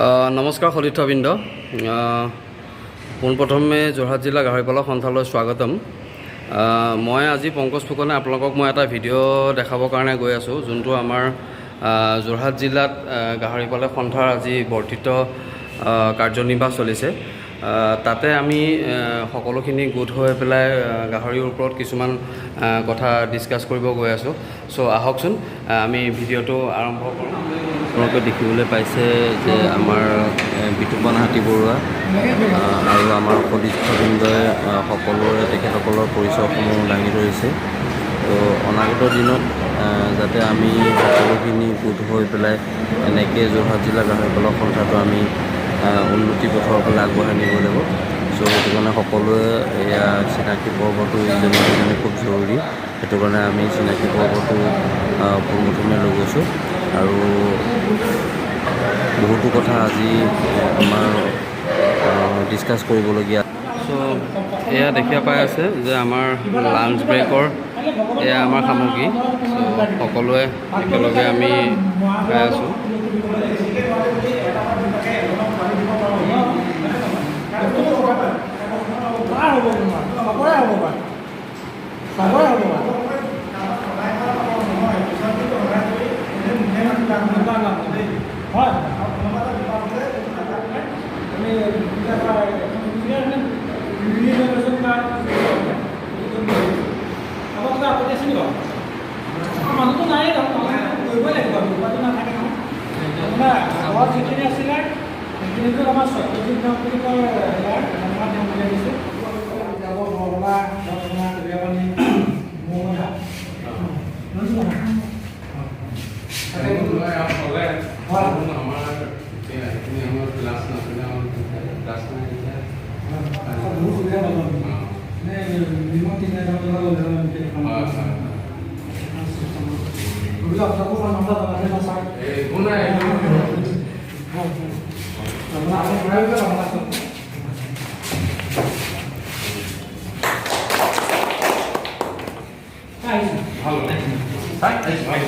নমস্কাৰ সতীৰ্থবৃন্দ। পোনপ্ৰথমে যোৰহাট জিলা গাহৰি পালক সন্থালৈ স্বাগতম। মই আজি পংকজ ফুকনে আপোনালোকক মই এটা ভিডিঅ' দেখাবৰ কাৰণে গৈ আছোঁ, যোনটো আমাৰ যোৰহাট জিলাত গাহৰি পালক সন্থাৰ আজি বৰ্ধিত কাৰ্যনিৰ্বাহ চলিছে। তাতে আমি সকলোখিনি গোট হৈ পেলাই গাহৰিৰ ওপৰত কিছুমান কথা ডিছকাছ কৰিব গৈ আছোঁ। চ' আহকচোন, আমি ভিডিঅ'টো আৰম্ভ কৰোঁ। আপোনালোকে দেখিবলৈ পাইছে যে আমাৰ বিতুপন হাতী বৰুৱা আৰু আমাৰ সতীৰ্থবৃন্দই সকলোৰে তেখেতসকলৰ পৰিচয়সমূহ দাঙি ধৰিছে। তো অনাগত দিনত যাতে আমি সকলোখিনি গোট হৈ পেলাই এনেকৈ যোৰহাট জিলা গাহৰি পালক সন্থাটো আমি উন্নতি পথৰ ফালে আগবঢ়াই নিব লাগিব। চ' সেইটো কাৰণে সকলোৱে এয়া চিনাকি পৰ্বটো ইজনে সিজনে খুব জৰুৰী। সেইটো কাৰণে আমি চিনাকি পৰ্বটো পোনপ্ৰথমে লৈ গৈছোঁ আৰু বহুতো কথা আজি আমাৰ ডিছকাছ কৰিবলগীয়া। চ' এয়া দেখিব পাই আছে যে আমাৰ লাঞ্চ ব্ৰেকৰ এয়া আমাৰ সামগ্ৰী। চ' সকলোৱে একেলগে আমি খাই আছোঁ। কাৰ হ'ব? তোমাৰ চবৰে হ'ব বাৰু, চবৰে হ'ব বাৰু। হয়, আমি আমাৰ কিবা আপত্তি আছে নেকি বাৰু? মানুহটো নাই, কৰিবই লাগিব, উপায়টো নাথাকে নহয়। আপোনাৰ আগত যিখিনি আছিলে সেইখিনিতো আমাৰ সত্যজিৎ নাম বুলি কয়, ইয়াৰ নাম উলিয়াই দিছোঁ যাব বৰলা আপোনাৰ কলীয়াপানী মৌমধা। আমাৰ এতিয়া এইখিনি সময়ত ক্লাছ নাছিলে, আমাৰ ক্লাছ নাই এতিয়া। বহুত সুবিধা পালোঁ আমি। মানে মিনিমাম 3,000 টকা ল'লে। হয় হয় এইবিলাক আপোনাকো সন্মান জনাইছে ন ছাৰ? একো নাই। আপোনাৰ আপোনাৰ। আহিছোঁ। ভাল।